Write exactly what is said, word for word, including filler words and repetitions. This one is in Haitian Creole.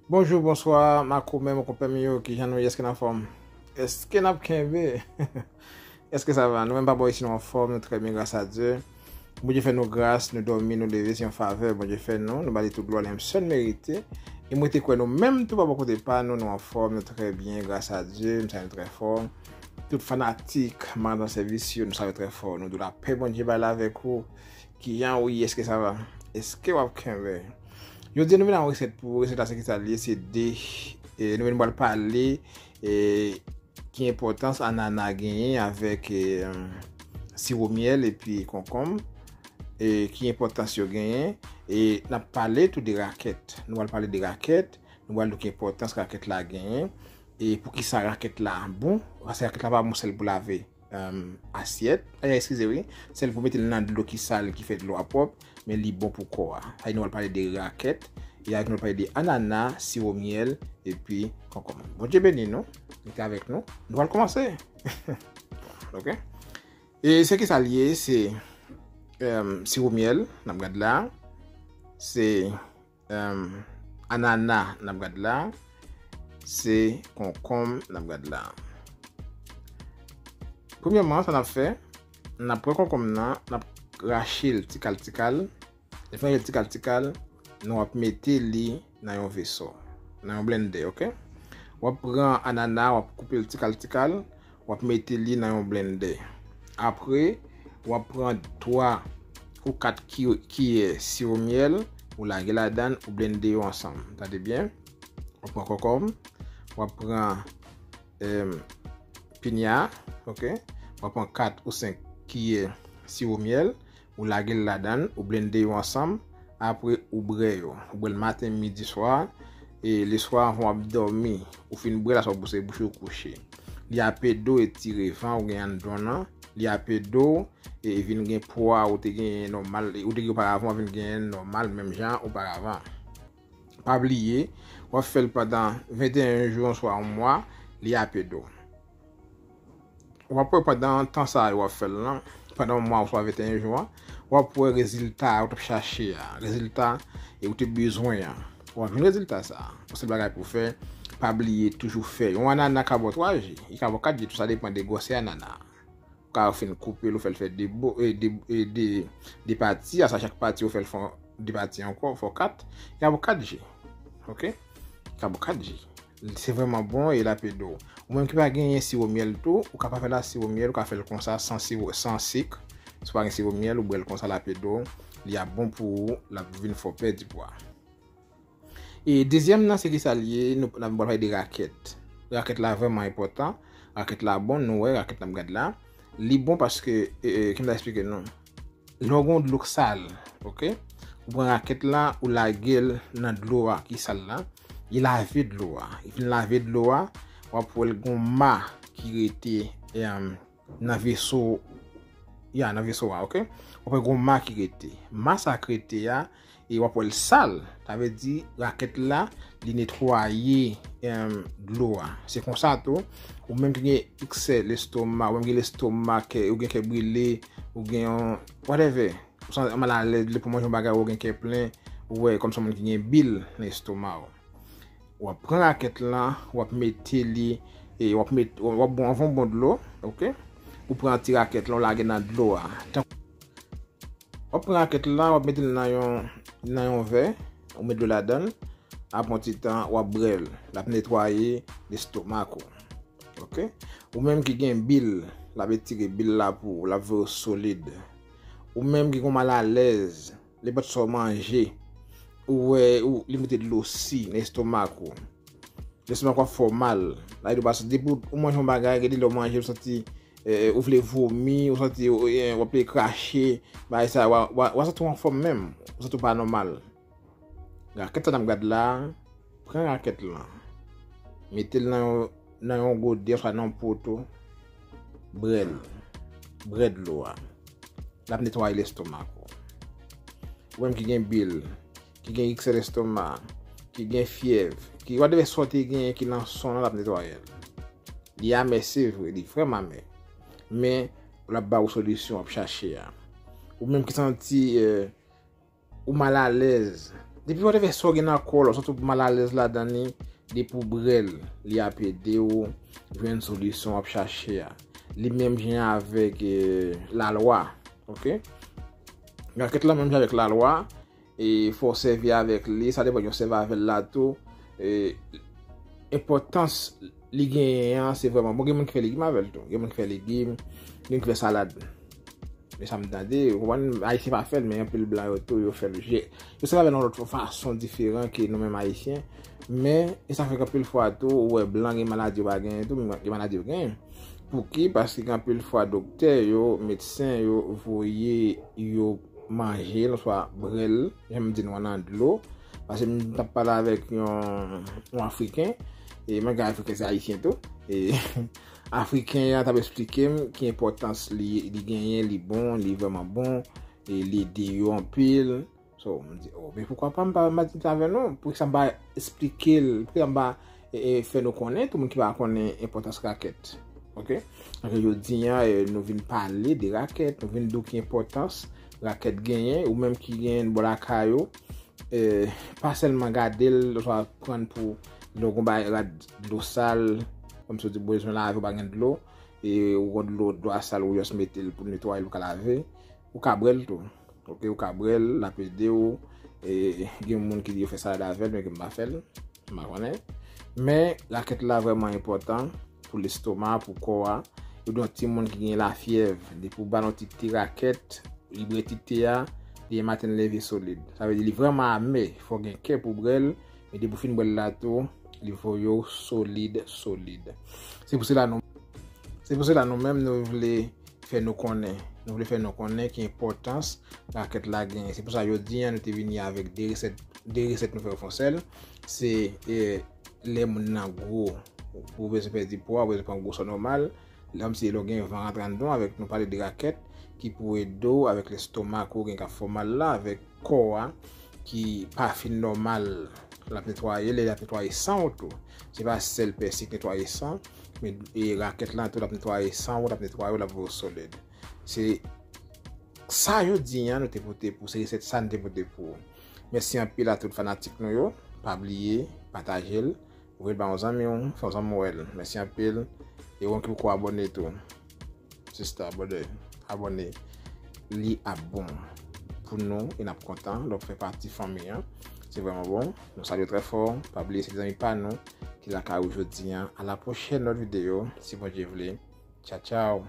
Bonjou, bonswa, makomè, konpè m yo, kijan nou ye? Èske n anfòm? Èske n ap kenbe? Èske sa va? Nou menm pa bò isi nou anfòm, nou trè byen, gras a Dye. Bondye fè nou gras, nou dòmi, nou leve, se yon favè Bondye fè nou, nou ba li tout glwa li menm sèl merite. E mwen te kwè nou menm tou pa bò kote pa nou, nou anfòm, nou trè byen, gras a Dye, m salye nou trè fò. Tout fanatik Madan Sèvis yo, nou salye trè fò, nou di w lapè Bondye ba l avèk ou. Kijan ou ye? Èske sa va? Èske w ap kenbe? Jodi a nou vin ak yon resèt pou ou. Resèt la se ki sa l ye? Se de, e, nou vin pral pale, e, ki enpòtans anana genyen avèk, e, siwo myèl epi konkonm, e, ki enpòtans yo genyen, e n ap pale tou de rakèt. Nou pral pale de rakèt, nou pral di w ki enpòtans rakèt la genyen, e poukisa rakèt la bon, paske rakèt la pa bon sèl pou lave, um, asyèt, eh, eskize, wi, sèl pou mete l nan dlo ki sal, ki fè dlo a pwòp, men li bon pou kò a. Sa nou pral pale de rakèt, e avèk nou pral pale de anana, siwo myèl, epi konkonm. Bondye beni nou, rete avèk nou. Nou pral kòmanse. Ok? E se ki sa l ye? Se, um, siwo myèl, n ap gad la. Se, um, anana, n ap gad la. Se konkonm, n ap gad la. Premyèman, sa n ap fè, n ap pran konkonm nan, n ap rache l tikal tikal. Lè fè rache l tikal tikal, nou ap mete li nan yon veso, nan yon blendè, ok? W ap pran anana, w ap koupe l tikal tikal, w ap mete li nan yon blendè. Apre, w ap pran twa ou kat ki-, kiyè siwo myèl, ou lage ladann, ou blende yo ansanm. Tande byen. W ap pran konkonm, w ap pran, em, pinya, ok? W ap pran kat ou senk kiyè siwo myèl, ou lage l ladann, ou blende yo ansanm, apre ou brè yo. Ou brè l maten, midi, swa, e leswa anvan w ap dòmi. Ou fin brè l, aswè w bouse bouch ou kouche. Li ape do etire van ou gen anndan w nan. Li ape do, e vin gen pwa ou te genyen nòmal, ou te gen oparavan, vin genyen nòmal, menm jan oparavan. Pa bliye, w ap fè l pandan venteyen jou oswa yon mwa, li ape do. W ap wè pandan tan sa a w ap fè l lan, pandan yon mwa oswa venteyen jou an, w ap wè rezilta a ou t ap chache a, rezilta e ou te bezwen an. W ap jwenn rezilta sa a. Yon sèl bagay pou w fè, pa bliye toujou fè. Yon anana ka ba w twa je, li ka ba w kat je tou, sa depann de gwosè anana a. Ou ka fin koupe l, ou fè l fè de bo-, e, de, e, de, de pati, a sa chak pati ou fè l fè de pati ankò, fè w kat, li ka ba w kat je. Ok? Li ka ba w kat je. Se vrèman bon e l ape do. Ou menm ki pa genyen siwo myèl tou, ou ka pa fè l ak siwo myèl, ou ka fè l konsa san siwo, san sik. Si w pa gen siwo myèl, ou bwè l konsa, l ape do. Li ap bon pou ou, l ap vin fè w pèdi pwa. E dezyèm nan, se ki sa l ye, nou, n ap pale de rakèt. Rakèt la vrèman enpòtan. Rakèt la bon, nou wè, rakèt n ap gad la. Li bon paske, e, e, ki m ta eksplike nou? Lè w gen yon dlo k sal, ok? Ou pran rakèt la, ou lage l nan dlo a ki sal la. Li lave dlo a. Li fin lave dlo a, w ap wè l gen yon ma ki rete, em, nan veso, ya, nan veso a, ok? W ap wè gen yon ma ki rete. Ma sa k rete a, e w ap wè l sal. Sa vle di, rakèt la, li netwaye, em, dlo a. Se konsa tou, ou menm ki gen eksè lestoma, ou menm gen lestoma, kè, ou gen kè brile, ou gen yon, whatever. Ou santi malalèz, lè pou manje yon bagay, ou gen kè plen, ou wè kòmsi yon moun ki gen bil nan estoma w. W ap pran rakèt lan, w ap mete li, e w ap met, w ap bon, anvan w bon dlo, ok? Ou pran ti rakèt lan, w lage nan dlo a. Tan, w ap pran rakèt lan, w ap mete l nan yon, nan yon vè, ou met dlo ladan l, apre yon ti tan, w ap bwè l. L ap netwaye lestomak ou. Ok? Ou menm ki gen bil, l ap etire bil la pou ou, l ap voye w solid. Ou menm ki gen malalèz, nenpòt sa w manje, ou wè, ou, li mete dlo si nan estomak ou. Lestomak w ap fè w mal. Sa vle di w pa santi, depi w manje yon bagay, gen de lè w manje, ou santi, eh, ou vle vomi, ou santi, eh, w ap vle krache, bagay sa, w a, w a, w a santi w anfòm menm, ou santi w pa nòmal. Rakèt sa n ap gad la, pran rakèt lan, mete l nan yon, nan yon gode oswa nan yon poto, bwè l, bwè dlo a. L ap netwaye lestomak ou. Ou menm ki gen bil, ki gen eksè lestoma, ki gen fyèv, ki whatever sa w te genyen ki nan san w lan, l ap netwaye l. Li amè, se vre, li vrèman amè. Men, l ap ba ou solisyon w ap chache a. Ou menm ki santi, eh, ou malalèz, Depi whatever sa w gen nan kò w la, w santi w malalèz ladan li, depi w brè l, li ap ede w jwenn solisyon w ap chache a. Li menm jan avèk eh, lalwa, ok? Rakèt la menm jan avèk lalwa, e fò w sèvi avèk li, sa depann jan w sèvi avè l la tou. E, enpòtans li genyen an, se vrèman bon. Gen moun ki fè legim avè l tou. Gen moun ki fè legim, gen moun ki fè salad. Men sa m tande, ou konprann, Ayisyen pa fè l, men anpil blan yo tou, yo fè l. Je- Yo sèvi avè l yon lòt fason diferan ke nou menm Ayisyen. Men, e sa fè k anpil fwa tou, ou wè blan gen maladi yo pa genyen tou, men gen maladi yo genyen. Pouki? Paske gen anpil fwa doktè yo, medsen yo voye yo manje l, oswa brè l, jan m di nou an nan dlo. Paske m t ap pale avèk yon, yon Afriken, e mwen gen Afriken se Ayisyen tou. E Afriken an t ap esplike m ki enpòtans li, li genyen, li bon, li vrèman bon, e li ede yo anpil. So, m di, oh, men poukwa pa m pa, m pa di sa avè nou? Poukisa m pa esplike l? Poukisa m pa e, e, fè nou konnen, tout moun ki pa konnen enpòtans rakèt? Ok? Anke jodi a, e, nou vin pale de rakèt, nou vin di w ki enpòtans rakèt genyen, ou menm ki genyen bò lakay ou, e, pa sèlman gade l, oswa pran l pou lè w gon bagay rad dlo sal, kòmsi w di bezwen lave, ou pa gen dlo, e ou gon dlo, dlo a sal, ou jis mete l pou netwaye l, ou ka lave, ou ka bwè l tou. Ok, ou ka bwè l, l ap ede w. E, gen moun ki di yo fè salad avè l, men ke m pa fè l. M pa konnen. Men, rakèt la vrèman enpòtan pou lestoma, pou kò a. Ou gen yon timoun ki gen lafyèv, depi w ba l yon ti te rakèt, li bwè ti te a, demen maten l leve solid. Sa vle di li vrèman amè, fò w gen kè pou w bwè l, men depi w fin bwè l la tou, li voye w solid, solid. Se pou sela nou, se pou sela nou menm nou vle fè nou konnen. Nou vle fè nou konnen ki enpòtans rakèt la genyen. Se pou sa jodi a nou te vini avèk de resèt, de resèt nou fè yo fè yon sèl. Se e, lè moun nan gwo, ou bezwen pèdi pwa, ou bezwen pran gwosè nòmal. Lè m si lè w gen van rantre anndan w avèk nou pale de rakèt ki pou ede w avèk lestomak ou gen k ap fè w mal la, avèk kò a ki pa fin nòmal, l ap netwaye, lè l ap netwaye san w tou. Se pa sèl pèsi k netwaye san, men e rakèt la tou l ap netwaye san w, l ap netwaye w, l ap voye w solid. Se sa jodi a nou te pote pou, se resèt sa nou te pote pou ou. Mèsi anpil a tout fanatik nou yo. Pa bliye, pataje l. Voye l ba yon zanmi w, fè yon zanmi w wè l. Mèsi anpil. E ou menm ki poko abòne tou. Sista, brother, abòne. Li ap bon pou nou e n ap kontan lè w fè pati fanmi an. Se vrèman bon. Nou salye w trè fò. Pa bliye se de zanmi pa nou ki lakay ou jodi a. A la pwochèn lòt videyo, si Bondye vle. Tchaw, tchaw.